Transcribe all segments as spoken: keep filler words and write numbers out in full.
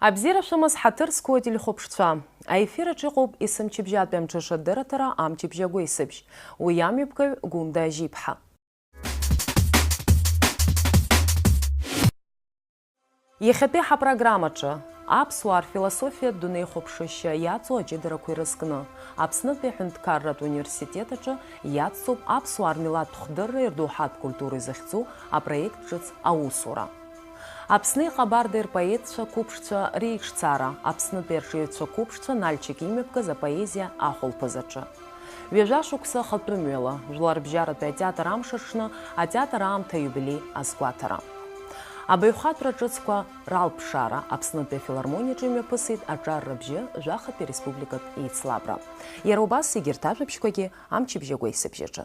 Абзиара шәымаз, ҳаҭыр зқәу ателехәаԥшцәа! Аефир аҿы иҟоуп есымчыбжьатәи амҽыша дырраҭара «Амчыбжь агәеисыбжь». Уи амҩаԥгаҩ Гәында Ажьиԥҳа. Иахьатәи ҳапрограммаҿы аԥсуаа рфилософиатә дунеихәаԥшышьа иаҵоу аҷыдарақәа ирызкны, Аԥснытәи аҳәынҭқарратә университет аҿы иацҵоуп аԥсуаа рмилаҭтә хдырра ирдоуҳатә культура изыхьӡу апроект ҿыц аусура. Аԥсни Ҟабардеи рпоетцәа қәыԥшцәа реиҿцаара, Аԥснытәи арҿиаҩцәа қәыԥшцәа Нальчик имҩаԥгаз апоезиа ахәылԥаз аҿы. Ҩажәа шықәса ахатәы мҩала, Жәларбжьаратәи атеатр амш аҽны атеатр аамҭа аиубилеи азгәаҭара. Абаҩхатәра ҿыцқәа ралԥшаара, Аԥснытәи афилармониаҿы имҩаԥысит аҿар рыбжьы жәахатәи республикатә еицлабра. Иара убас егьырҭ ажәабжьқәагьы амчыбжь агәеисыбжьаҿы.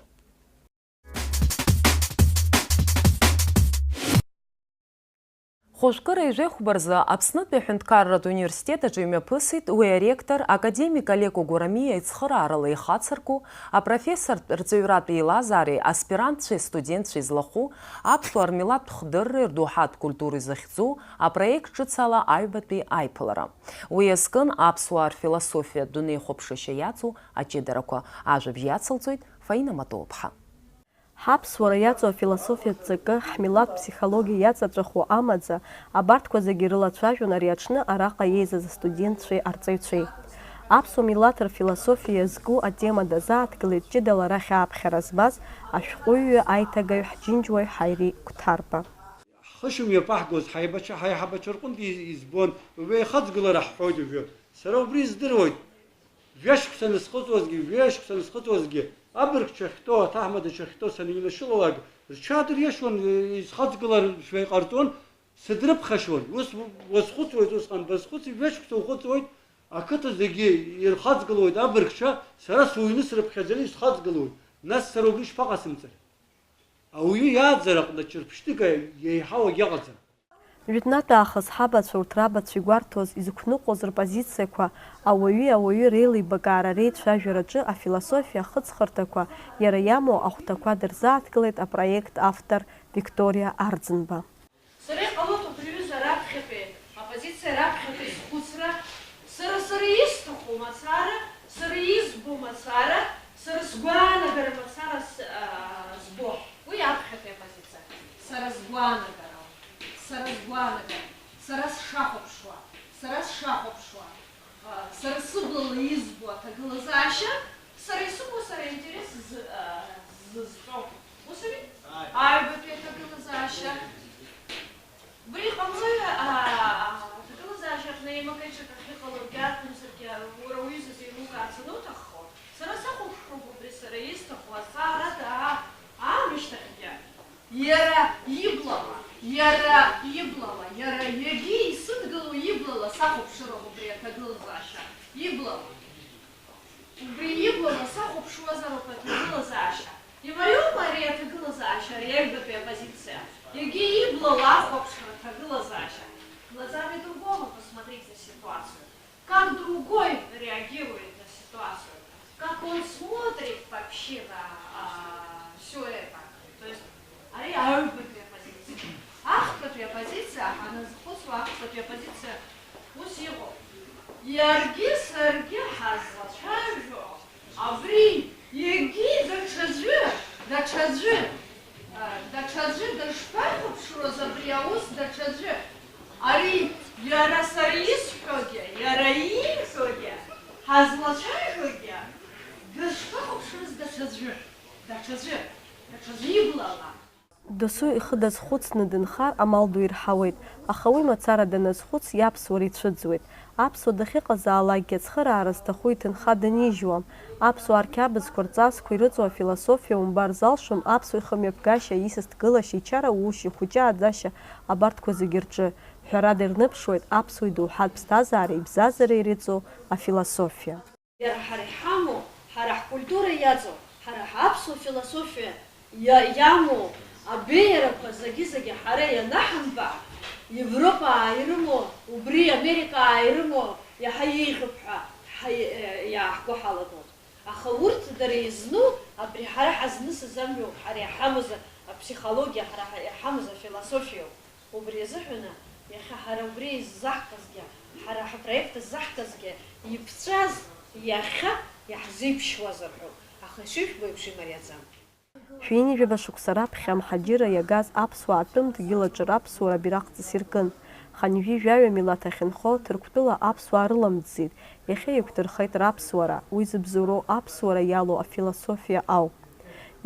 Хәажәкыра ижәеихәба рзы Аԥснытәи аҳәынҭқарратә университет аҿы имҩаԥысит уи аректор, академик Алеко Гәарамиа ицхыраарала ихацырку, апрофессортә рҵаҩратә еилазаареи аспирантцәеи астудентцәеи злахәу, аԥсуаа рмилаҭтә хдырра ирдоуҳатә культура изыхьӡу апроект ҿыц ала аҩбатәи аиԥылара. Уи иазкын аԥсуаа рфилософиатә дунеихәаԥшышьа иаҵоу аҷыдарақәа. Ажәабжь иацылҵоит Фаина Матоуԥҳа. Ҳаԥсуара иаҵоу афилософиатә ҵакы, ҳмилаҭтә ԥсихологиа иаҵаҵәаху амаӡа, абарҭқәа зегьы ирылацәажәон ари аҽны араҟа еизаз астудентцәеи арҵаҩцәеи. Аԥсуа милаҭ рфилософиа иазку атема дазааҭгылеит ҷыдала арахь ааԥхьара змаз ашәҟәыҩҩы, аиҭагаҩ, ҳџьынџьуаҩ Ҳаири Қәҭарба. Ҳхы шымҩаԥаҳгоз ҳаибач-, ҳаиҳабацәа рҟынтә из-, избон, уи аихаҵгылара ҳҳәоит уажәы. Сара убри издыруеит. Жәашықәса анысхыҵуазгьы, жәаҩа шықәса анысхыҵуазгьы, абыргцәа ахьтәоу, аҭаҳмадацәа ахьтәоу саныҩнашылалак, рҽадыриашон, изхаҵгылар шәа иҟарҵон, сыдрыԥхашьон. Ус уазхәыцуеит, усҟан базхәыци, жәашықәса ухыҵуеит, ақыҭа зегьы ирхаҵгылоит абыргцәа, сара сыҩны срыԥхьаӡаны исхаҵгылоит. Нас сара убри шԥаҟасымҵари? Ауаҩы иааӡараҟны ҽырԥшьҭыга еиҳау агьаҟаӡам. Жәытәнатә аахыс ҳабацәа урҭ рабацәа игәарҭоз, изықәныҟәоз рпозициақәа, ауаҩи ауаҩи реилибакаара реицәажәараҿы афилософиа ахыҵхырҭақәа иара иамоу ахәҭақәа дырзааҭгылеит апроект автор Викториа Арӡынба. Сара иҟалоит убри аҩыза раԥхьатәи апозициа, раԥхьатәи схәыцра, сара, сара исҭаху мацара, сара избо мацара, сара сгәаанагара мацара с-, а, збо. Уи аԥхьатәи апозициа. Сара сгәаанагара, сара сгәаанагара, сара сшахәаԥшуа, сара сшахәаԥшуа, а, сара сыблала избо аҭагылазаашьа, сара исымоу сара аинтерес зы-, а, зызҵо. Ус ами? Ааи. Аҩбатәи аҭагылазаашьа. Убри иҟамлои, аа, аҭагылазаашьа аҟны еимакы-еиҿакы ахьыҟалогьы, акәымзаргьы, уара уҩызазы еилукаарц ануҭаххо, сара сахәаԥшроуп убри сара исҭаху, асаараҭа аа-, аамышьҭахьгьы. Иара иблала, иара иблала, иара егьи исыдгыло иблала сахәаԥшыроуп убри аҭагылазаашьа, иблала. Убри иблала сахәаԥшуазароуп аҭагылазаашьа. Имариоума ари аҭагылазаашьа, ари аҩбатәи апозициа? Егьи иблала ахәаԥшра аҭагылазаашьа. Глазами другого посмотреть на ситуацию. Как другой реагирует на ситуацию? Как он смотрит вообще на, а, всё это? То есть Ари аҩбатәи апозициа. Ахԥатәи апозициа ҳаназхәыцуа, ахԥатәи апозициа ус иҟоуп. Иаргьы саргьы ҳазлацәажәо абри, егьи даҽаӡәы, даҽаӡәы, а, даҽаӡәы дышԥахәаԥшроз абри аус даҽаӡәы? Ари иара сара исҳәогьы, иара ииҳәогьы, ҳазлацәажәогьы дышԥахәаԥшрыз даҽаӡәы, даҽаӡәы, даҽаӡәы иблала? Досу ихы дазхәыцны дынхар амал ду ирҳауеит, аха уи мацара даназхәыц, иаԥсуара ицәыӡуеит. Аԥсуа дахьыҟазаалакгьы ацхыраара зҭаху иҭынха данижьуам. Аԥсуаа рқьабзқәа, рҵасқәа ирыҵоу афилософиа умбар залшом, аԥсуа ихымҩаԥгашьа, исасдкылашьа, ичара уушьа, ихәыҷы ааӡашьа, абарҭқәа зегьы рҿы. Ҳәарада, ирныԥшуеит аԥсуа идоуҳатә ԥсҭазаара, ибзазара иреиҵоу афилософиа. Иара ҳара иҳамоу, ҳара ҳкультура иаҵоу, ҳара ҳаԥсуа философиа иа-, иамоу абеиарақәа зегьы-зегьы ҳара ианаҳамба, Европаа ирымоу, убри Америкаа ирымоу иаҳа еиӷьуп ҳәа ҳа-, иааҳго ҳалагон. Аха урҭ дара изну, абри ҳара ҳазнысыз амҩоуп, ҳара иҳамаз аԥсихологиа, ҳара ҳа-, иҳамаз афилософиоуп. Убри азыҳәаны, иахьа ҳара убри иззаҳкызгьы, Ҳара ҳапроект ззаҳҭазгьы иԥҵәаз иахьа иаҳзеиԥшуазар ҳәоуп, аха ишыжәбо еиԥш имариаӡам. Шәи ҩынҩажәаба шықәса раԥхьа амҳаџьырра иагаз аԥсуаа атәым дгьыл аҿы раԥсуара бираҟҵас иркын. Хынҩажәи жәаҩа милаҭ ахьынхо Ҭырқәтәыла аԥсуаа рыламӡӡеит, иахьа еиқәдырхеит раԥсуара, уи зыбзоуроу аԥсуара иалоу афилософиа ауп.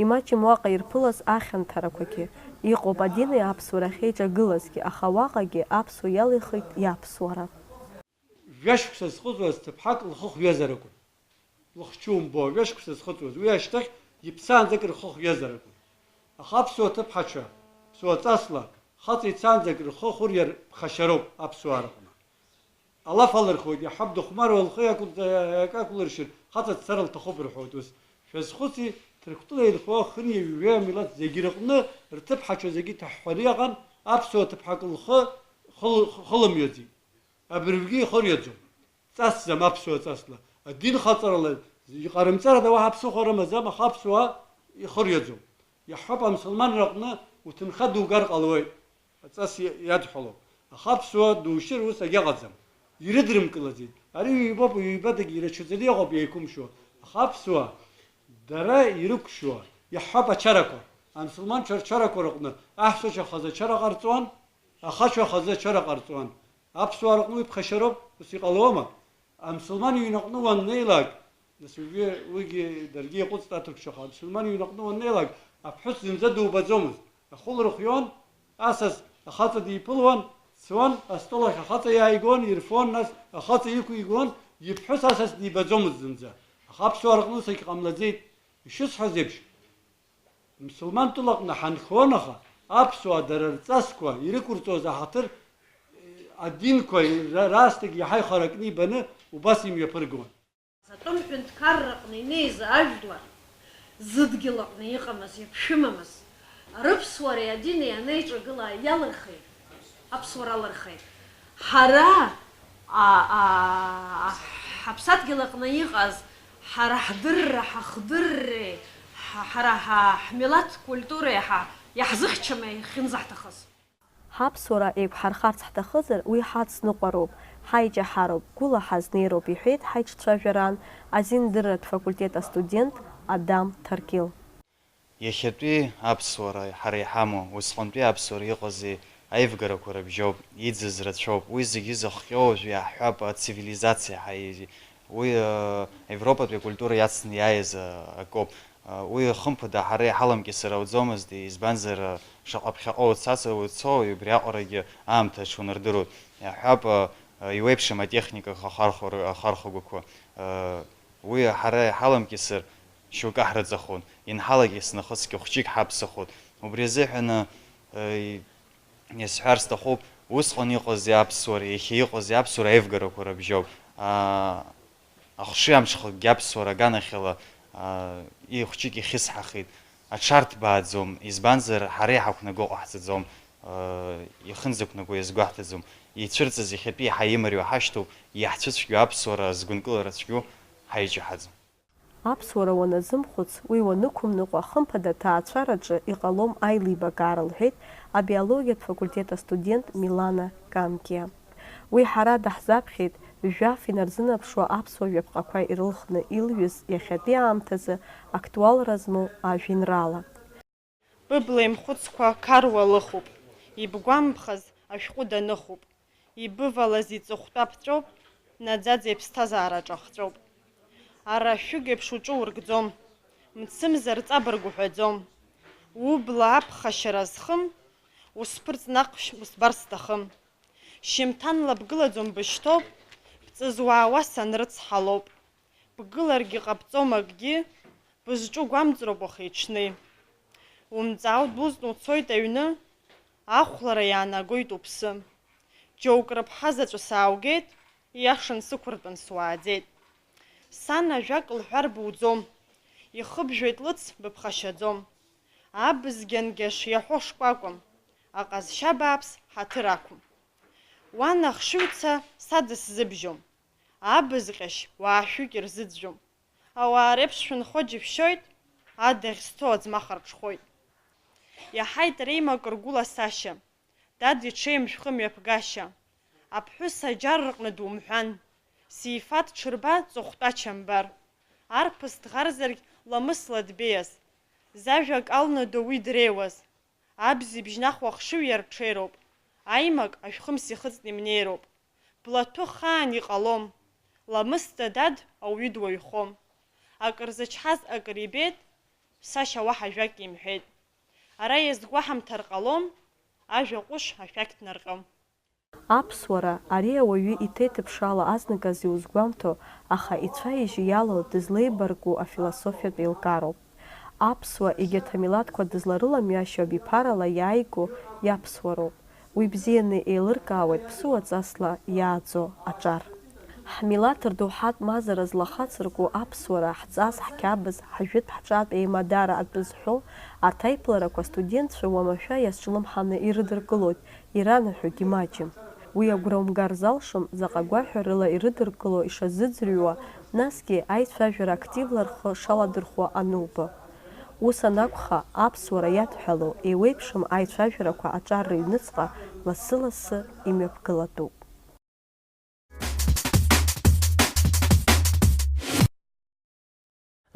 Имаҷым уаҟа ирԥылаз ахьанҭарақәагьы. Иҟоуп адини аԥсуара ахьеиҿагылазгьы, аха уаҟагьы аԥсуа иалихит иаԥсуара. Жәашықәса зхыҵуаз ҭыԥҳак лхы хҩазар акәын. Лыхчы умбо, жәашықәса зхыҵуаз, уи ашьҭахь иԥсаанӡак рхы хҩазар акәын. Аха аԥсуа ҭыԥҳацәа, ԥсуа ҵасла, хаҵа ицаанӡак рхы хәыриар ԥхашьароуп аԥсуаа рҟны. Алаф алырхуеит, иаҳҳәап, дыхәмаруа лхы иақәылҵа-, иакакәлыршьыр, хаҵа дцар лҭахуп рҳәоит ус. Шәазхәыци, Ҭырқәтәыла инхо хынҩажәи жәаҩа милаҭ зегьы рыҟны рҭыԥҳацәа зегьы иҭаҳәҳәаны иҟан, аԥсуа ҭыԥҳак лхы хыл-, хылымҩаӡеит. Абыржәгьы ихыриаӡом. Ҵасӡам аԥсуа ҵасла. Адин хаҵарала иҟарымҵарада уаҳа ԥсыхәа рымаӡам, аха аԥсуаа ихыриаӡом. Иаҳҳәап, амсылманра аҟны уҭынха дугар ҟалоит, аҵас иа-, иадҳәалоуп. Аха аԥсуаа душьыр ус агьаҟаӡам. Ирыдрымкылаӡеит. Ари ҩбоуп, ҩбадагь ирацәаӡаны иҟоуп еиқәымшәо. Аха аԥсуаа дара ирықәшәо, иаҳҳәап, ачарақәа. Амсылманцәа рчарақәа рыҟны аҳәсацәа хазы ачара ҟарҵон, ахацәа хазы ачара ҟарҵон. Аԥсуаа рҟны уи ԥхашьароуп, ус иҟалома? Амсылман иҩнаҟны уаннеилак, нас уажәы уигьы даргьы иаҟәыҵт аҭырқәшәаха, амсылман иҩнаҟны уаннеилак, аԥҳәыс зынӡа дубаӡомызт. Ахәы лырхион, асас ахаҵа диԥылуан, дцон, астол ахь ахаҵа иааигон, ирфон, нас ахаҵа иқәигон, иԥҳәыс асас дибаӡомызт зынӡа. Аха аԥсуаа рҟны ус агьҟамлаӡеит. Ишысҳәаз еиԥш, Мсылман тәылаҟны ҳанхон, аха аԥсуаа дара рҵасқәа ирықәырҵоз аҳаҭыр, адинқәа ра-, раасҭагь иаҳа ихаракны ибаны убас имҩаԥыргон. Атәым ҳәынҭқарраҟны инеиз ажәлар, зыдгьыл аҟны иҟамыз, иаԥшәымамыз, рыԥсуареи адини анеиҿагыла иалырхит, аԥсуара алырхит. Ҳара, а, а, ҳаԥсадгьыл аҟны иҟаз, ҳара ҳдырра, ҳахдырреи, ҳа-, ҳара ҳа-, ҳмилаҭ культуреи ҳа-, иаҳзыхьчама иахьынӡаҳҭахыз? Ҳаԥсуара еиқәҳархарц ҳҭахызар, уи ҳацныҟәароуп, ҳаиҷаҳароуп, гәыла ҳазнеироуп, иҳәеит ҳаиҿцәажәараан азиндырратә факультет астудент Адам Ҭаркьыл. Иахьатәи аԥсуара ҳара иҳамоу, усҟантәи аԥсуара иҟази аивгарақәа рыбжьоуп, иӡыз рацәоуп, уи зегьы зыхҟьо уажәы иаҳҳәап ацивилизациа ҳаизи, уи, э, Европатәи акультура иацны иааиз, э, акоуп. Э, уи хымԥада ҳара иҳаламкьысыр ауӡомызт, избанзар, э, шаҟа ԥхьаҟа уцац-, уцои, убри аҟарагьы аамҭа аҽунардыруеит. Иаҳҳәап, э, э, иуеиԥшым атехника ахархәар-, ахархәагақәа, э, уи ҳара иҳаламкьысыр, шьоукы ҳрыҵахон, инҳалагьы снахысгьы хәҷык ҳаԥсахот. Убри азыҳәан, э, исҳәар сҭахуп, усҟан иҟази аԥсуара, иахьа иҟази аԥсуара аивгарақәа рыбжьоуп. Аа, ахшыҩ амҽхакгьы аԥсуара аганахьала, аа, ихәҷык ихьысҳахеит. Аҽарҭбааӡом, избанзар, ҳара иҳақәнаго ҟаҳҵаӡом, аа, ихынӡақәнаго иазгәаҳҭаӡом. Ицәырҵыз иахьатәи еиҳа имариоу ҳашьҭоуп, иаҳцәыцәгьоу аԥсуара згәынкылара цәгьоу ҳаиҷаҳаӡом. Аԥсуара уаназымхәыц, уи уанықәымныҟәа, хымԥада аҭаацәараҿы иҟалом аилибакаара, лҳәеит абиологиатә факультет астудент Милана Камкиа. Уи ҳара даҳзаԥхьеит, жәаф инарзынаԥшуа аԥсуа жәаԥҟақәа ирылхны илҩыз, иахьатәи аамҭазы актуалра змоу ажәеинраала. Быбла имхәыцқәа қаруа лыхуп, ибгәамԥхаз ашәҟәы даныхуп, ибывалаз иҵыхәтәа ԥҵәоуп, наӡаӡа иԥсҭазаара ҿахҵәоуп. Ара шәыгеиԥш уҿы уркӡом, мцымзар ҵабырг уҳәаӡом. Убла аԥхашьара зхым, усԥырҵ наҟ шә-, усбар сҭахым. Шьымҭанла бгылаӡом бышьҭоуп, бҵыс уаауа санрыцҳалоуп. Бгыларгьы ҟабҵом акгьы, бызҿу гәамҵроуп уахи-ҽни. Умҵааут, бузны уцоит аҩны, ахәлара иаанагоит уԥсы. Џьоук рыԥҳа заҵәы сааугеит, ииашан сықәыртәан суааӡеит. Сан ажәак лҳәар буӡом, ихыбжәоит лыц, быԥхашьаӡом. Абз гьангьаш иаҳәо шкәакәам, аҟазшьа бааԥс ҳаҭыр ақәым. Уан ахшыҩца са дысзыбжьом, абз ҟьашь уаа шәҩык ирзыӡәӡәом. Ауаа реиԥш шәынхо џьышәшьоит, адаӷь зҭоу аӡмах рҽхәоит. Иаҳаит реимак ргәыласашьа, дад иҽеим шәхы мҩаԥгашьа. Аԥҳәыс аџьар рҟны думҳәан, Сифаҭ ҽырба ҵыхәтәа чамбар. Арԥыс дӷарзаргь ламысла дбеиаз, зажәа калнадо уи дреиуаз. Абзибжь наҟ уахшыҩ иарҽеироуп, аимак ашәхымс ихыҵны имнеироуп. Блаҭәы хаан иҟалом, ламысда дад ауаҩы дуаҩхом. Акыр зычҳаз акыр ибеит, сашьа уаҳа ажәак имҳәеит. Ара иазгәаҳамҭар ҟалом, ажәа ҟәыш ашәақь днарҟьом. Аԥсуара, ари ауаҩы иҭеиҭыԥшаала азныказ иузгәамҭо, аха ицәа-ижьы иалоу дызлеибарку афилософиатә еилкаароуп. Аԥсуа, егьырҭ амилаҭқәа дызларыламҩашьо абиԥарала иааиго иаԥсуароуп. Уи бзианы еилыркаауеит ԥсуа ҵасла иааӡо аҿар. Ҳмилаҭ рдоуҳатә мазара злахацырку аԥсуара, ҳҵас, ҳқьабз, ҳжәытә ҳҿатә еимадара атәы зҳәо арҭ аиԥыларақәа астудентцәа уамашәа иазҿлымҳаны ирыдыркылоит, иранаҳәогьы маҷым. Уи агәра умгар залшом, заҟа гәаҳәарыла ирыдыркыло ишазыӡырҩуа, насгьы аицәажәара активла рхы шаладырхәуа анубо. Ус анакәха, аԥсуара иадҳәалоу еиуеиԥшым аицәажәарақәа аҿар рыҩныҵҟа лассы-лассы имҩаԥгылатәуп.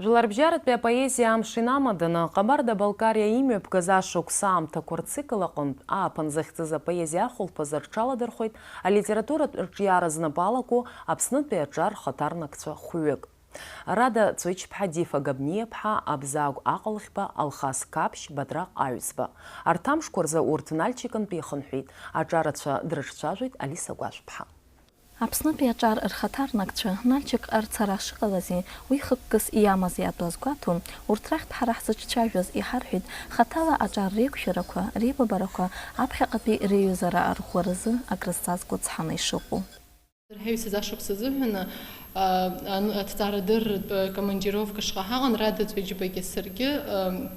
Жәларбжьаратәи апоезиа амш инамаданы, Ҟабарда-Балкариа имҩаԥгаз ашықәс аамҭақәа рцикл аҟынтә, ааԥын захьӡыз апоезиа ахәылԥазы рҽаладырхәеит алитературатә рҿиара знапы алаку Аԥснытәи аҿар рхаҭарнакцәа хәҩык. Рада Цәыҷԥҳа, Дифа Габниаԥҳа, Абзагә Аҟалӷьба, Алхас Қаԥшь, Батраҟ Аҩӡба. Арҭ амшқәа рзы урҭ Нальчикынтә ихынҳәит, аҿарацәа дрыҿцәажәеит Алиса Гәажәԥҳа. Аԥснытәи аҿар рхаҭарнакцәа Нальчик арцара шыҟалази, уи хықәкыс иамази атәы азгәаҭо, урҭ рахьтә ҳара ҳзыҿцәажәаз иҳарҳәеит, хаҭала аҿар реиқәшәарақәа, реибабарақәа, аԥхьаҟатәи реиҩызара арӷәӷәаразы акрызҵазкуа цҳаны ишыҟоу. Дырҳаҩсыз ашықәс азыҳәан, а, ан-, аҭҵаарадырратә командировка шҟа ҳаҟан, Рада Ҵәыџьбагьы саргьы, а,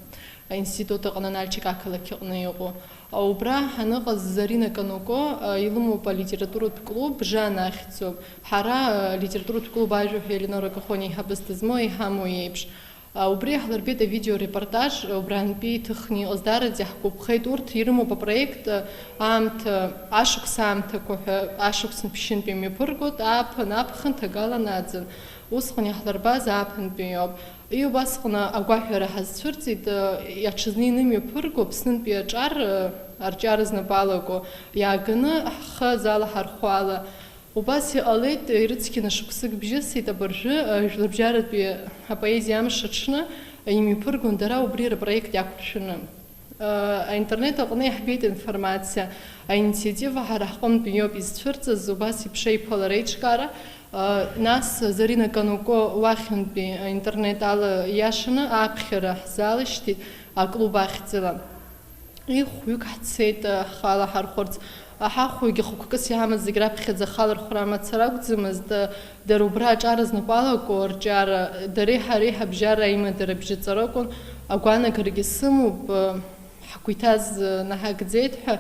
аинститут аҟны, Нальчик ақалақь аҟны иҟоу. А, убра ҳаныҟаз Зарина Кануко, а, илымоуп алитературатә клуб, Жан ахьӡуп. Ҳара, а, алитературатә клуб Ажәа ҳәа Елеонора Коӷониа еиҳабыс дызмоу иҳамоу еиԥш. Убри иаҳлырбеит авидеорепортаж, убрантәи иҭыхны иҟаз. Даараӡа иаҳгәаԥхеит. Урҭ ирымоуп апроект аамҭа, ашықәс аамҭақәа ҳәа, ашықәс ԥшьынтәи мҩаԥыргоит, ааԥын, аԥхын, ҭагалан, аӡын. Усҟан иаҳлырбаз ааԥынтәи иоуп. Убасҟан агәаҳәара ҳазцәырҵит, аҽазны инымҩаԥырго Аԥснынтәи аҿар, арҿиара знапы алаку, иааганы ҳхы залаҳархәо ала. Убас иҟалеит, ирыцқьаны шықәсык бжьысит, абыржәы, Жәларбжьаратәи апоезиа амш аҽны имҩаԥыргон дара убри рпроект иақәыршәаны. Аинтернет аҟны иаҳбеит аинформациа, аинициатива ҳара ҳҟынтәи иоуп изцәырҵыз, убас еиԥш аиԥылара аиҿкаара. Нас Зарина Кануко уахьынтәи аинтернет ала иашаны аԥхьара ҳзалашьҭит аклуб ахьӡала. Ихәҩык ҳцеит, ҳхала ҳархәырц. Ҳахәҩгьы хықәкыс иҳамаз зегь раԥхьаӡа ахала рхәра мацара акәӡамызт. Дара убра аҿар знапы алаку рҿиара, дареи ҳареи ҳабжьара аимадара бжьаҵаракәын, агәаанагарагьы сымоуп, ҳгәы иҭаз наҳагӡеит ҳәа.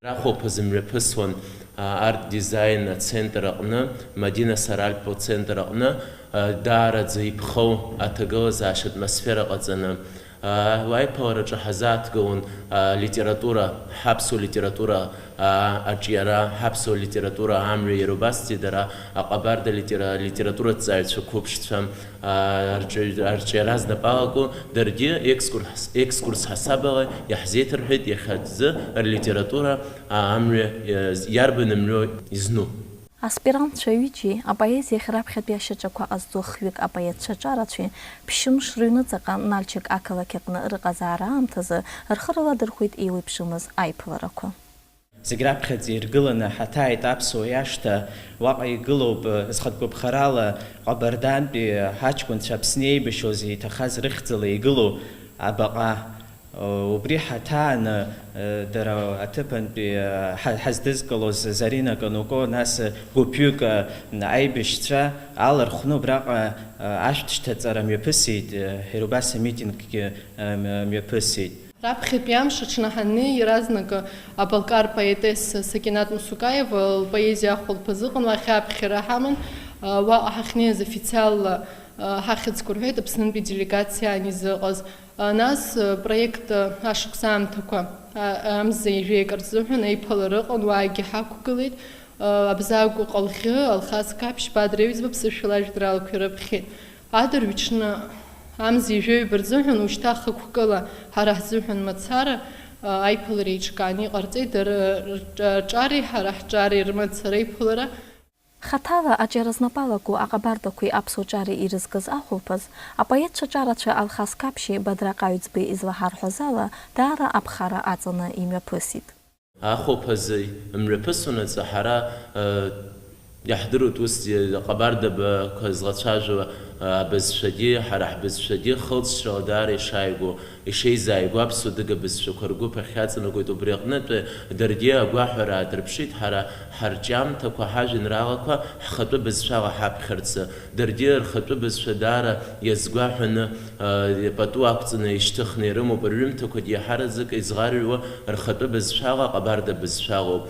Рахәылԥазы мҩаԥысуан арт-дизайн ацентр аҟны, Мадина Саральпо центр аҟны, даараӡа иԥхоу аҭагылазаашьа атмосфера ҟаҵаны. Уа аиԥылараҿы ҳазааҭгылон алитература, ҳаԥсуа литература арҿиара, ҳаԥсуа литература амҩа иара убасгьы дара аҟабарда литера-, литератураҭҵааҩцәа қәыԥшцәа арҿиара знапы алаку, даргьы екскурс, екскурс ҳасабала иаҳзеиҭарҳәеит иахьатәзы рлитература амҩа иарбан мҩоу изну. Аспирантцәа ҩыџьеи апоезиахь раԥхьатәи ашьаҿақәа ҟазҵо хҩык апоетцәа ҿарацәеи ԥшьымш рыҩныҵаҟа Нальчик ақалақь аҟны рыҟазаара аамҭазы рхы рыладырхәеит еиуеиԥшымыз аиԥыларақәа. Зегь раԥхьаӡа иргыланы ҳаҭааит аԥсуа иашҭа, уаҟа игылоуп, зхатә гәаԥхарала Ҟабардантәи ҳаҷкәынцәа Аԥсны еибашьуаз иҭахаз рыхьӡала игылоу абаҟа. Убри ҳаҭааны, дара аҭыԥантәи ҳа-, ҳаздызкылоз Зарина Кануко, нас гәыԥҩык аибашьцәа алархәны убраҟа ашәҭ шьҭаҵара мҩаԥысит, иара убас амитинггьы мҩаԥысит. Раԥхьатәи амш аҽны ҳаннеи, иаразнак абалкар поетесса Сакинат Мусукаева лпоезиа ахәылԥазы ыҟан, уахь аԥхьара ҳаман, уаҟа ҳахьнеиз официалла ҳахьӡқәа рҳәеит Аԥснынтәи делегациа анизыҟаз. Нас, проект ашықәс аамҭақәа, амза ҩажәеи акыр рзыҳәан аиԥылара ыҟан, уаагьы ҳақәгылеит. Абзагә Ҟалӷьы, Алхас Қаԥшь, Бадра Ҩӡба ԥсышәала ажәеинраалақәа ирыԥхьеит. Адырҩаҽны амза ҩажәаҩба рзыҳәан ушьҭа хықәкыла ҳара ҳзыҳәан мацара аиԥылара еиҿкааны иҟарҵеит, дара рҿ-, рҿареи ҳара ҳҿареи рмацара аиԥылара. Хаҭала аҿиара знапы алаку аҟабардақәеи аԥсуа ҿареи ирызкыз ахәылԥаз, апоетцәа ҿарацәа Алхас Қаԥшьи Бадра Ҟаҩӡбеи излаҳарҳәаз ала, даара аԥхара аҵаны имҩаԥысит. Ахәылԥазы имҩаԥысуанаҵы ҳара, э, иаҳдыруеит ус, э, аҟабардақәа злацәажәо, э, абызшәагьы, ҳара ҳбызшәагьы хылҵшьҭрала даара ишааигәоу, ишеизааигәоу, аԥсуа-адыга бызшәақәа ргәыԥ ахьаҵанакуеит, убри аҟнытә даргьы агәаҳәара аадырԥшит, ҳара ҳарҿиамҭақәа, ҳажәеинраалақәа ҳхатәы бызшәала ҳаԥхьарцы, даргьы рхатәы бызшәа даара иазгәаҳәаны, э, пату ақәҵаны ишьҭыхны ирымоуп, рҩымҭақәагьы иаҳараӡак изӷарҩуа рхатәы бызшәала, ҟабарда бызшәалоуп.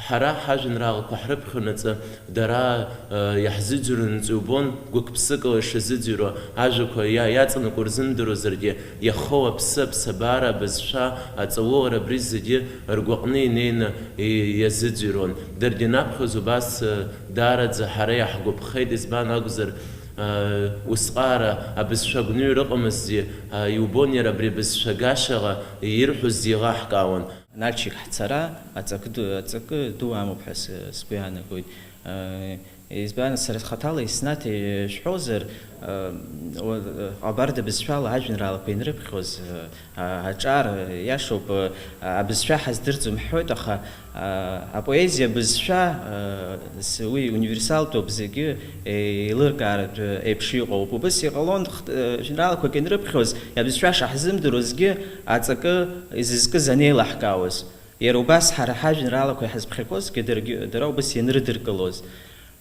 Ҳара ҳажәеинраалақәа ҳрыԥхьонаҵы, дара, э, иаҳзыӡырҩуанаҵы иубон, гәык-ԥсыкала ишазыӡырҩуа, ажәақәа иа-, иаҵанакуа рзымдыруазаргьы, иахоу аԥсы, аԥсабара, абызшәа, аҵаулара абри зегьы ргәаҟны инеины и-, иазыӡырҩуан. Даргьы анаԥхьоз убас, э, даараӡа ҳара иаҳгәаԥхеит, избан акәзар, э, усҟаара абызшәа гәныҩ рыҟамызҭгьы, э, иубон иара абри абызшәа гашьала ирҳәоз еилаҳкаауан. Нальчик ҳцара аҵакы ду, аҵакы ду амоуп ҳәа сы-, сгәы иаанагоит. Э, избан, сара схаҭала иснаҭ ишәҳәозар, э, о-, ҟабарда бызшәала ажәеинраалақәа инрыԥхьоз, э, а-, аҿар, э, иашоуп, э, абызшәа ҳаздырӡом ҳҳәоит, аха, э, апоезиа бызшәа, э, с-, уи универсалтәуп, зегьы, э, еилыркааратә, э, еиԥш иҟоуп. Убыс иҟалон, хт-, э, жәеинраалақәак инрыԥхьоз, абызшәа шаҳзымдыруазгьы, аҵакы изызкыз анеилаҳкаауаз. Иара убас ҳара ҳажәеинраалақәа иҳазԥхьақәозгьы даргьы, дара убас ианрыдыркылоз.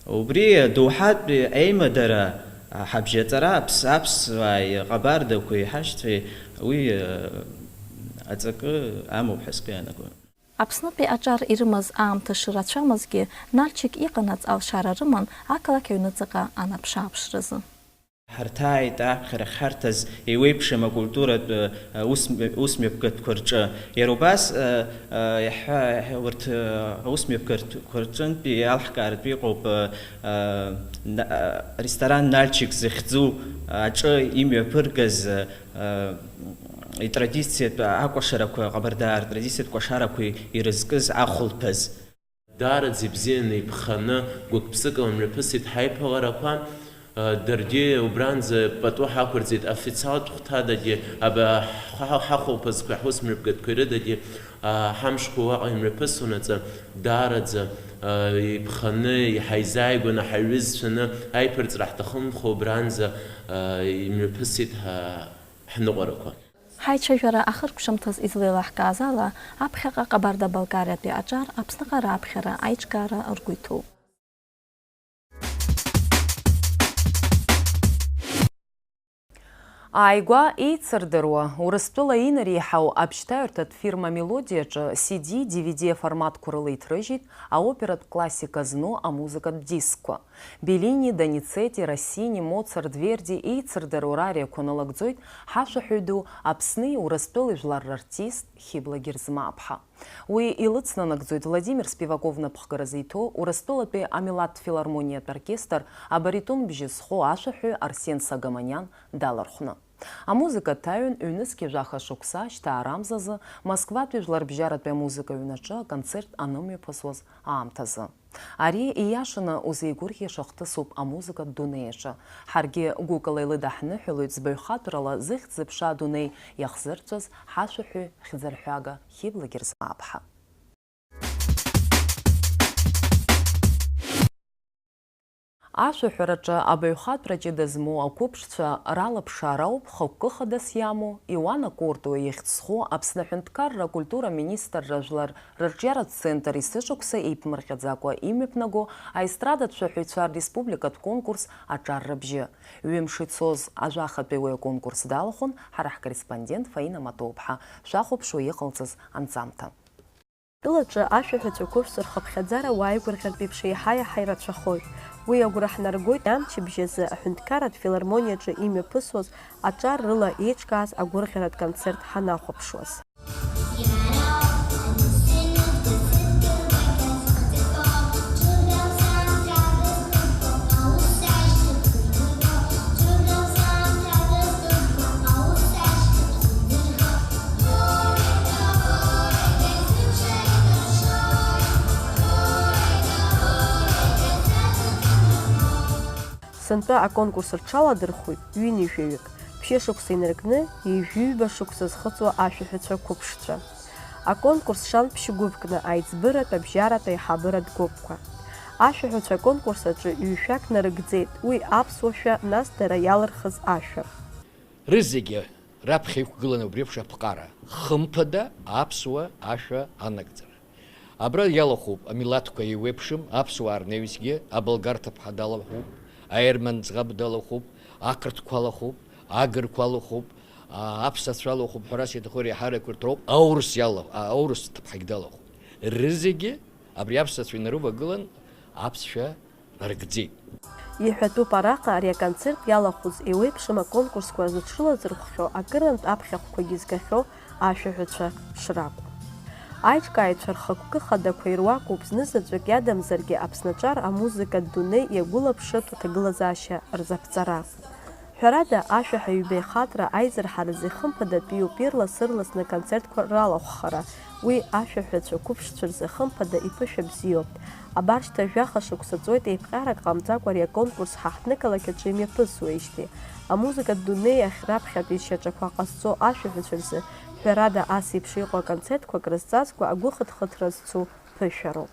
Убри доуҳатәи аимадара, ҳабжьаҵара аԥс-, аԥсуааи, ҟабардақәеи, ҳашьцәеи уи, э, аҵакы амоуп ҳәа сгәы иаанагоит. Аԥснытәи аҿар ирымаз аамҭа шырацәамызгьы, Нальчик иҟанаҵ алшара рыман ақалақь аҩныҵҟа анаԥш-ааԥшразы. Ҳарҭааит аԥхьара ахьҳарҭаз еиуеиԥшым акультуратә, э, ус, усмҩаԥгатәқәа рҿы. Иара убас, э, э, иаҳҳәа-, урҭ, э, аусмҩаԥгатәқәа рҿынтәи иалҳкаартә иҟоуп, э, э, на-, э, ресторан Нальчик захьӡу аҿы имҩаԥыргаз, э, э, итрадициатә акәашарақәа, ҟабардаа ртрадициатә кәашарақәа ирызкыз ахәылԥаз. Даараӡа ибзианы иԥханы, гәык-ԥсыкала имҩаԥысит ҳаиԥыларақәа. Даргьы убранӡа пату ҳақәырҵеит, официалтә хәҭадагьы, аба-, ҳа-, ҳахәылԥазқәеи ҳусмҩаԥгатәқәеи рыдагьы, а, ҳамшқәа уаҟа имҩаԥысуанаҵы, даараӡа, а, иԥханы, иҳаизааигәаны, ҳаиҩызцәаны аиԥырҵра ҳҭахымхо убранӡа, а, имҩаԥысит ҳа-, ҳныҟәарақәа. Ҳаицәажәара ахыркәшамҭаз излеилаҳкааз ала, аԥхьаҟа Ҟабарда-Балкариатәи аҿар Аԥсныҟа раԥхьара аиҿкаара ргәы иҭоуп. Ааигәа еицырдыруа, Урыстәыла инареиҳау абжьҭаҩырҭатә фирма Мелодиаҿы си ди, ди ви ди аформатқәа рыла иҭрыжьит аоператә классика зну амузыкатә дискқәа. Беллини, Доницетти, Россини, Моцарт, Верди еицырдыруа рариақәа налыгӡоит ҳашәаҳәаҩ ду, Аԥсни Урыстәылеи жәлар рартист Хьыбла Герзмаԥҳа. Уи илыцнанагӡоит Владимир Спиваков напхгара зиҭо Урыстәылатәи амилаҭтә филармониатә оркестр абаритон бжьы зхоу ашәаҳәаҩ Арсен Согомониан далархәны. Амузыка ҭаҩын ҩнызқьи жәаха шықәса ашьҭа аарамзазы Москватәи жәларбжьаратәи амузыка ҩнаҿы аконцерт анымҩаԥысуаз аамҭазы. Ари ииашаны узеигәырӷьаша хҭысуп амузыкатә дунеи аҿы. Ҳаргьы гәыкала илыдаҳныҳәалоит збаҩхатәрала зыхьӡ-зыԥша адунеи иахзырҵәаз ҳашәаҳәаҩ хьӡырҳәага Хьыбла Герзмаԥҳа. Ашәаҳәараҿы абаҩхатәра ҷыда змоу ақәыԥшцәа ралаԥшаара ауп хықәкы хадас иамоу Иуана Кортуа ихьӡ зху Аԥсны аҳәынҭқарра акультура аминистрра жәлар рырҿиаратә центр есышықәса еиԥмырҟьаӡакәа имҩаԥнаго аестрадатә шәаҳәаҩцәа республикатә конкурс Аҿар рыбжьы. Ҩымш ицоз ажәахатәи уи аконкурс далахәын ҳара ҳкорреспондент Фаина Матоуԥҳа. Шәахәаԥшуа иҟалҵаз анҵамҭа. Тәылаҿы ашәаҳәаҩцәа қәыԥшцәа рхыԥхьаӡара уааигәырӷьартә еиԥш еиҳа-еиҳа ирацәахоит. Уи агәра ҳнаргоит, амчыбжь азы аҳәынҭқарратә филармониаҿы имҩаԥысуаз аҿар рыла еиҿкааз агәырӷьаратә концерт ҳанахәаԥшуаз. Сынтәа аконкурс рҽаладырхәит ҩынҩажәаҩык, ԥшьышықәса инаркны ҩажәиҩба шықәса зхыҵуа ашәаҳәацәа қәыԥшцәа. Аконкурс шанԥшь гәыԥкны аиҵбыратә, абжьаратә, аиҳабыратә гәыԥқәа. Ашәаҳәацәа аконкурс аҿы ҩ-шәак нарыгӡеит, уи аԥсуа шәа, нас дара иалырхыз ашәа. Рызегьы раԥхьа иқәгылан убри еиԥш аԥҟара, хымԥада аԥсуа ашәа анагӡара. Абра иалахәуп амилаҭқәа еиуеиԥшым, аԥсуаа рнаҩсгьы, аболгар ҭыԥҳа далахәуп, аерман ӡӷаб далахәуп, ақырҭқәа алахәуп, агырқәа алахәуп, а, аԥсацәа алахәуп, ҳәарас иаҭаху реиҳарак урҭ роуп, аурыс иала-, а, аурыс ҭыԥҳагь далахәуп. Рызегьы абри аԥсацәа инарывагылан аԥсшәа нарыгӡеит. Иҳәатәуп араҟа ари аконцерт иалахәыз еиуеиԥшым аконкурсқәа зыҽрылазырхәхьоу акырынтә аԥхьахәқәагьы згахьоу ашәаҳәацәа шракәу. Аиҿкааҩцәа рхықәкы хадақәа ируакуп, знызаҵәык иадамзаргьы Аԥсны аҿар амузыкатә дунеи иагәылаԥшыртә аҭагылазаашьа рзаԥҵара. Ҳәарада, ашәаҳәаҩ ҩба ихатәра аизырҳаразы ихымԥадатәиуп ирлас-ырласны аконцертқәа ралахәхара, уи ашәаҳәацәа қәыԥшцәа рзы хымԥада иԥышәа бзиоуп. Абар шьҭа жәаха шықәса ҵуеит еиԥҟьарак ҟамҵакәа ари аконкурс ҳаҳҭнықалақь аҿы имҩаԥысуеижьҭеи. Амузыкатә дунеи ахь раԥхьатәи зшьаҿақәа ҟазҵо ашәаҳәацәа рзы, ҳәарада, ас еиԥш иҟоу аконцертқәак рызҵазкуа агәыхыҭхыҭра зцу ԥышәароуп.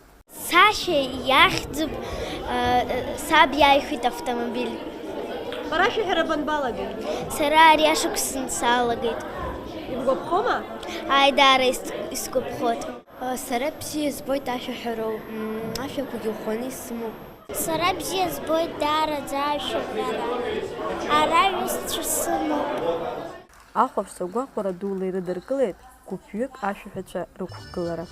Сашьа иахьӡуп, э, саб иааихәеит автомобиль. Бара ашәаҳәара банбалагеи? Сара ари ашықәсан салагеит. Ибгәаԥхома? Ааи, даара ис-, исгәаԥхоит. Сара бзиа збоит ашәаҳәароу, м, ашәақәагьы ӷәӷәаны исымоуп. Сара бзиа збоит даараӡа ашәаҳәара. Ара ҩызцәа сымоуп. Ахәаԥшцәа гәахәара дула ирыдыркылеит гәыԥҩык ашәаҳәацәа рықәгылара.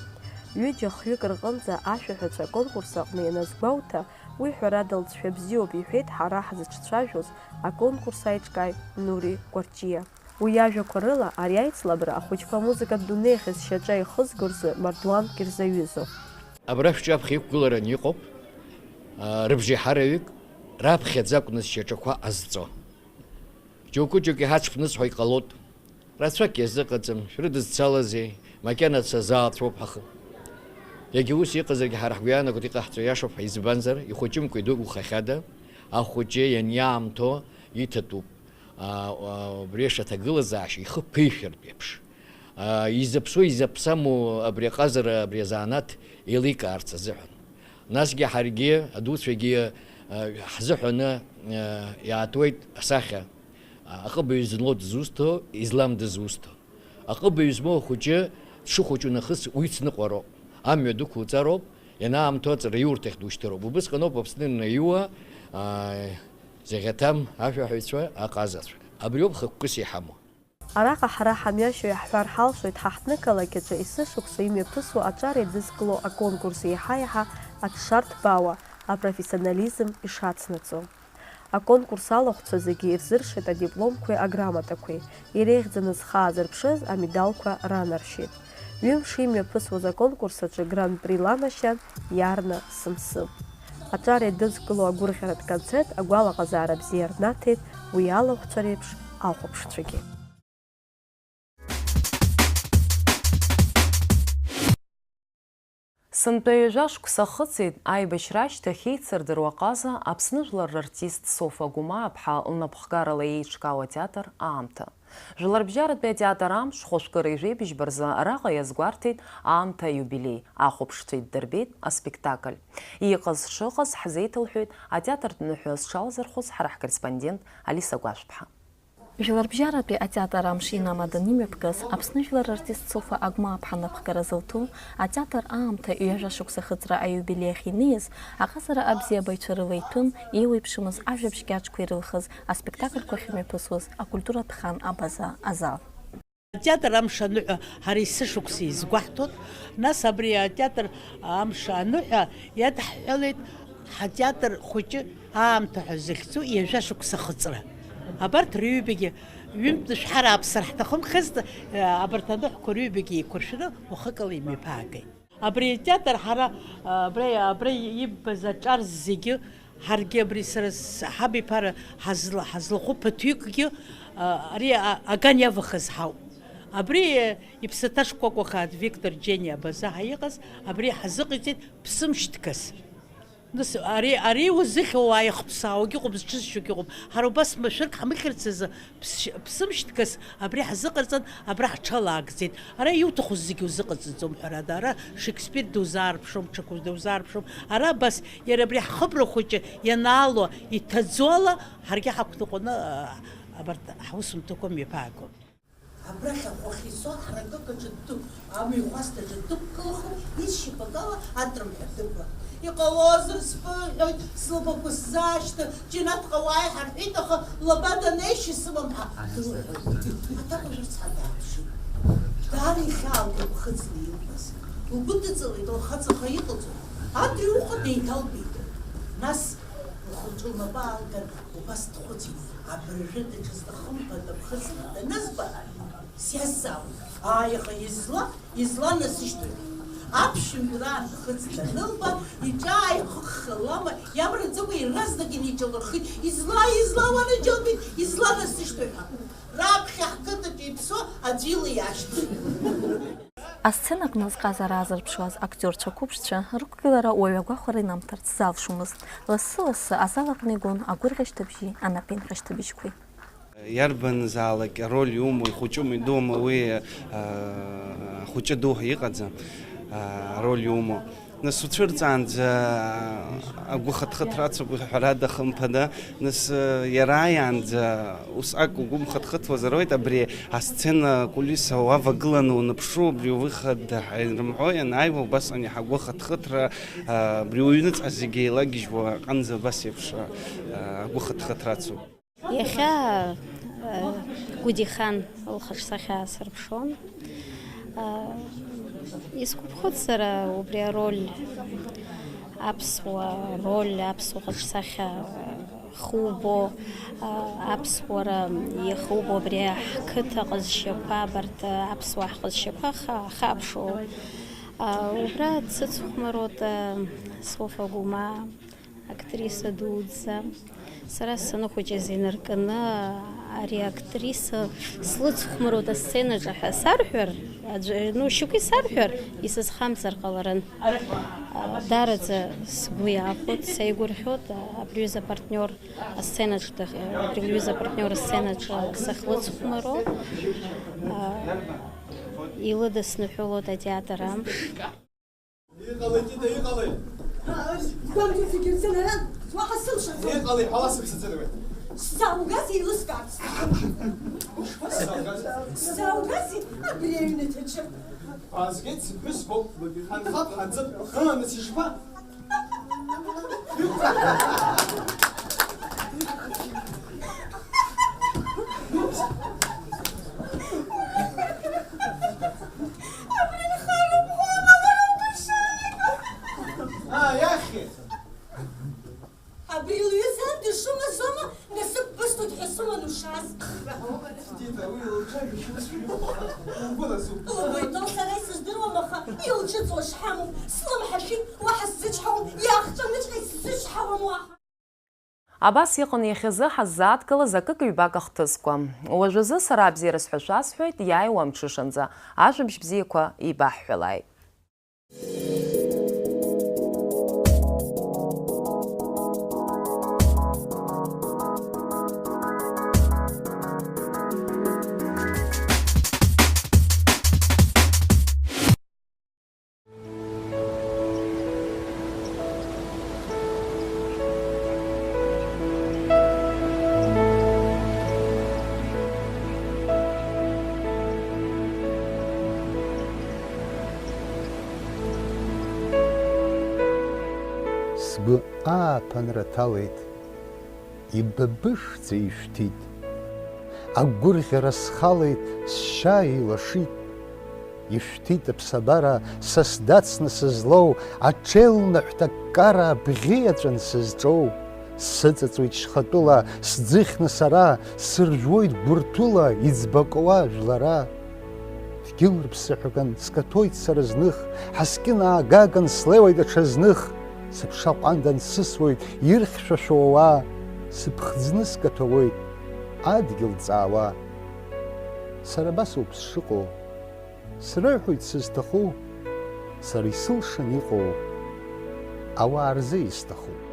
Ҩыџьа-хҩык рҟынӡа ашәаҳәацәа аконкурс аҟны ианазгәоуҭа, уи ҳәарада лҵшәа бзиоуп иҳәеит ҳара ҳзыҿцәажәоз аконкурс аиҿкааҩ Нури Кәарҷиа. Уи иажәақәа рыла, ари аицлабра ахәыҷқәа амузыкатә дунеи ахь зшьаҿа ихызго рзы мардуанк ирзаҩызоуп. Абра шәҿы аԥхьа иқәгылараны иҟоуп, а, рыбжеиҳараҩык раԥхьаӡа акәны зшьаҿақәа ҟазҵо. Џьоукы-џьоукы иҳацәԥнысҳәо иҟалоит. Рацәак иазыҟаҵам, шәрыдызцалазеи, макьана дсазаалҵәоуп ҳәа. Егьа ус иҟазаргьы ҳара ҳгәы иаанагоит иҟаҳҵо иашоуп ҳәа, избанзар, ихәыҷымкәа идухахьада, ахәыҷы ианиаамҭоу иҭатәуп. А, а, убри аиԥш аҭагылазаашьа ихы ԥишәартә еиԥш. А, изаԥсоу, изаԥсаму абри аҟазара, абри азанааҭ еиликаарц азыҳәан. Насгьы ҳаргьы, адуцәагьы, а, ҳзыҳәаны, а, иаатуеит асахьа. А, аҟыбаҩ злоу дызусҭоу, излам дызусҭоу. Аҟыбаҩ змоу ахәыҷы дшыхәыҷу нахыс уицныҟәароуп. Амҩа дықәуҵароуп, ианаамҭоу аҵараиурҭахь душьҭыроуп. Убысҟаноуп Аԥсны инаиуа, а, зеӷьаҭам ашәаҳәаҩцәа, аҟазацәа. Абриоуп хықәкыс иҳамоу. Араҟа ҳара ҳамҩашьо иаҳҳәар ҳалшоит ҳаҳҭнықалақь аҿы есышықәса имҩаԥысуа аҿар еидызкыло аконкурс еиҳа-еиҳа аҽшарҭбаауа, апрофессионализм ишацнаҵо. Аконкурс алахәцәа зегьы ирзыршеит адипломқәеи аграмотақәеи, иреиӷьӡаны зхы аазырԥшыз амедалқәа ранаршьеит. Ҩымш имҩаԥысуаз аконкурс аҿы гран-при ланашьан Иарна Сымсым. Аҿар еидызкыло агәырӷьаратә концерт агәалаҟазаара бзиа рнаҭеит уи алахәцәа реиԥш ахәаԥшцәагьы. Сынтәа ҩажәа шықәса ахыҵит аибашьра ашьҭахь еицырдыруа ҟаза Аԥсны жәлар рартист Софа Гәымааԥҳа лнапхгарала еиҿкаау атеатр аамҭа. Жәларбжьаратәи атеатр амш хәажәкыра ижәеибыжьба рзы араҟа иазгәарҭеит аамҭа аиубилеи, ахәаԥшцәа иддырбеит аспектакль. Иҟаз шыҟаз ҳзеиҭалҳәеит атеатртә ныҳәа зҽалазырхәыз ҳара ҳкорреспондент Алиса Гәажәԥҳа. Жәларбжьаратәи атеатр амш инамадан имҩаԥгаз Аԥсны жәлар рартист Софа Агәмааԥҳа напхгара зылҭо, атеатр аамҭа ҩажәа шықәса ахыҵра аиубилеи ахь инеиз, аҟазара абзиабаҩцәа рыла иҭәын, еиуеиԥшымыз ажәабжь кьаҿқәа ирылхыз аспектакльқәа ахьымҩаԥысуаз акультуратә хан Абаза азал. Атеатр амш аныҳәа ҳара есышықәса изгәаҳҭон, нас абри атеатр амш аныҳәа иадҳҳәалеит ҳатеатр хәыҷы аамҭа ҳәа зыхьӡу ҩажәа шықәса ахыҵра. Абарҭ рҩбагьы ҩынтә шәҳарааԥсар ҳҭахымхеит, абарҭ аныҳәқәа рҩбагьы еиқәыршәны уахыкала имҩаԥаагеит. Абри атеатр ҳара, абра, абра иббаз аҿар зегьы, ҳаргьы абри сара с-, ҳабиԥара ҳазла-, ҳазлахәу ԥыҭҩыкгьы, а, ари а-, аган иавахаз ҳауп. Абри, э, иԥсаҭа шкәакәа хааит Виктор Џьениа Абаза ҳа иҟаз, абри ҳазыҟаиҵеит ԥсымшьҭгас. Нас ари, ари узыхьуа уааихԥсаауагь ыҟоуп, зҽызшьуагь ыҟоуп. Ҳара убас машәырк ҳмыхьырц азы ԥсшь-, ԥсымшьҭгас абри ҳзыҟарҵан, абра ҳҽалагӡеит. Ара иуҭаху зегьы узыҟаҵаӡом, ҳәарада, ара Шекспир дузаарԥшуам, ҽакы дузаарԥшуам. Ара абас, иара абри ҳхыбра хәыҷы ианаало, иҭаӡо ала, ҳаргьы ҳақәныҟәаны, а, абарҭ ҳусумҭақәа мҩаԥаагон. Абрахь ахәахьисо ҳаракык аҿы дтәуп, амҩахәасҭаҿы дықәгылахуп, изшьапык ала атрымҳәа дықәлахт. Иҟалозар сбыҳәоит, слабақәа сзаашьҭы, џьанаҭҟа уааи ҳарҳәеит, аха лаба данеишь исымам ҳәа дылҳәоит. Аҭакәажә рыцҳа дааԥшит. Даара ихьаалгеит ԥхыӡла илбаз. Лгәы дыҵалеит лхаҵаха иҟалҵо. Адырҩауха деиҭалбеит. Нас лхы-лҿы лнапы аалган, убас дхәыцит, абыржәы даҽазны хымԥада ԥхыӡла данызба, сиазҵаауеит, ааи, аха изла, изла насышьҭуеит ҳәа. Аԥшәымжәраан ԥхыӡ данылба, иҿааихыхха лама, иамраӡакәа иаразнак инеиҿалырхеит, изла, изла, уанаџьалбеит, изла насышьҭуеит ҳәа. Раԥхьа ҳқыҭаҿы иԥсо аӡә ила иашьҭоуп. Асценаҟны зҟазара аазырԥшуаз актиорцәа қәыԥшцәа рықәгылара уаҩы агәахәара инамҭарц залшомызт. Лассы-лассы азал аҟны игон агәырӷьашьҭыбжьи анапеинҟьашьҭыбжьқәеи. Иарбанзаалак ароль иумоу, ихәыҷума, идуума, уи, аа, ахәыҷы ду ҳәа иҟаӡам, аа, ароль иумоу. Нас уцәырҵаанӡа агәы хыҭхыҭра ацуп, ҳәарада, хымԥада. Нас, э, иара ааиаанӡа усҟак угәы мхыҭхыҭуазар ауеит, абри асцена кулиса уавагыланы уаныԥшу, абри выход ҳаирымҳәо ианааиуа, убасҟан иаҳа агәы хыҭхыҭра, э, абри уҩныҵҟа зегьы еилагьежьуа аҟынӡа абас еиԥш, э, агәы хыҭхыҭра ацуп. Иахьа, э, Гәдихан лхаҿсахьа аасырԥшуан. Э, исгәаԥхоит сара убри ароль, аԥсуа роль, аԥсуа хаҿсахьа, э, хубо, э, аԥсуара иахубо абри ҳқыҭа ҟазшьақәа, абарҭ, э, аԥсуаа ҳҟазшьақәа ха-, хабшоу. Э, убра дсыцхәмаруеит, э, Софа Гәымаа. Актриса дуӡӡа. Сара саныхәыҷыз инаркны ари актриса слыцхәмаруеит асценаҿы ҳәа сарҳәар, аӡәы, ну, шьоукы исарҳәар, исызхамҵар ҟаларын. Даараӡа сгәы иахәоит, сеигәырӷьоит, абри ҩыза апартниор асценаҿ дах-, абри лҩыза апартниор асценаҿы сахьлыцхәмаруа. Илыдысныҳәалоит атеатр амш. Иҟалеит, Ида, иҟалеит? Гәамҵ зегьы рзы наран, уаҳа сылшаӡом. Иҟалеи ҳәа уасыԥсаӡырҩуеит. Сзааугаз еилыскаарц сҭахын. Ишԥасзааугаз? Сзааугази абри аҩнаҭаҿы? Баазгеит, сыԥҳәыс боуп, ҳанхап, ҳанҵып, ҳхы аныс ишԥа? Абри нхара бӷәӷәала уара убыржәы! А, иахьи? Абри лҩыза дышумазоума насыԥ бысҭоит ҳәа сыман ушаз? Дита, уи лҽажәа шьацәгьоуп. Угәы насуп. Лгәы иҭоу сара исыздыруам, аха илҿыҵуа шҳамоу слымҳашәеит, уаҳа сзычҳауам, иаахҵәаны исзычҳауам уаҳа. Абас иҟан иахьазы ҳаззааҭгылаз акык-ҩбак ахҭысқәа. Уажәазы сара абзиара сҳәашәа сҳәоит, иааиуа амҽышанӡа. Ажәабжь бзиақәа еибаҳҳәалааит. Сгәы ааԥынра ҭалеит. Ибыбышӡа ишәҭит. Агәырӷьара схалеит, сшьа еилашит. Ишәҭит аԥсабара, са сдацны сызлоу, аҽеилныҳәҭа аккара абӷьы иаҵәан сызҿоу. Сыҵыҵуеит шьхатәыла, сӡыхьны сара, сыржәуеит гәырҭәыла иӡбакуа жәлара. Дгьыл рыԥсыҳәаган скаҭәоит сара зных, ҳаскьын аагаган слеиуеит аҽазных, сыԥша ҟәандан сысуеит ирхьшәашәо ауаа, сыԥхӡны скаҭәауеит адгьыл ҵаауа. Сара абасоуп сшыҟоу, срыҳәоит сызҭаху, сара исылшан иҟоу. ауаа рзы исҭахуп.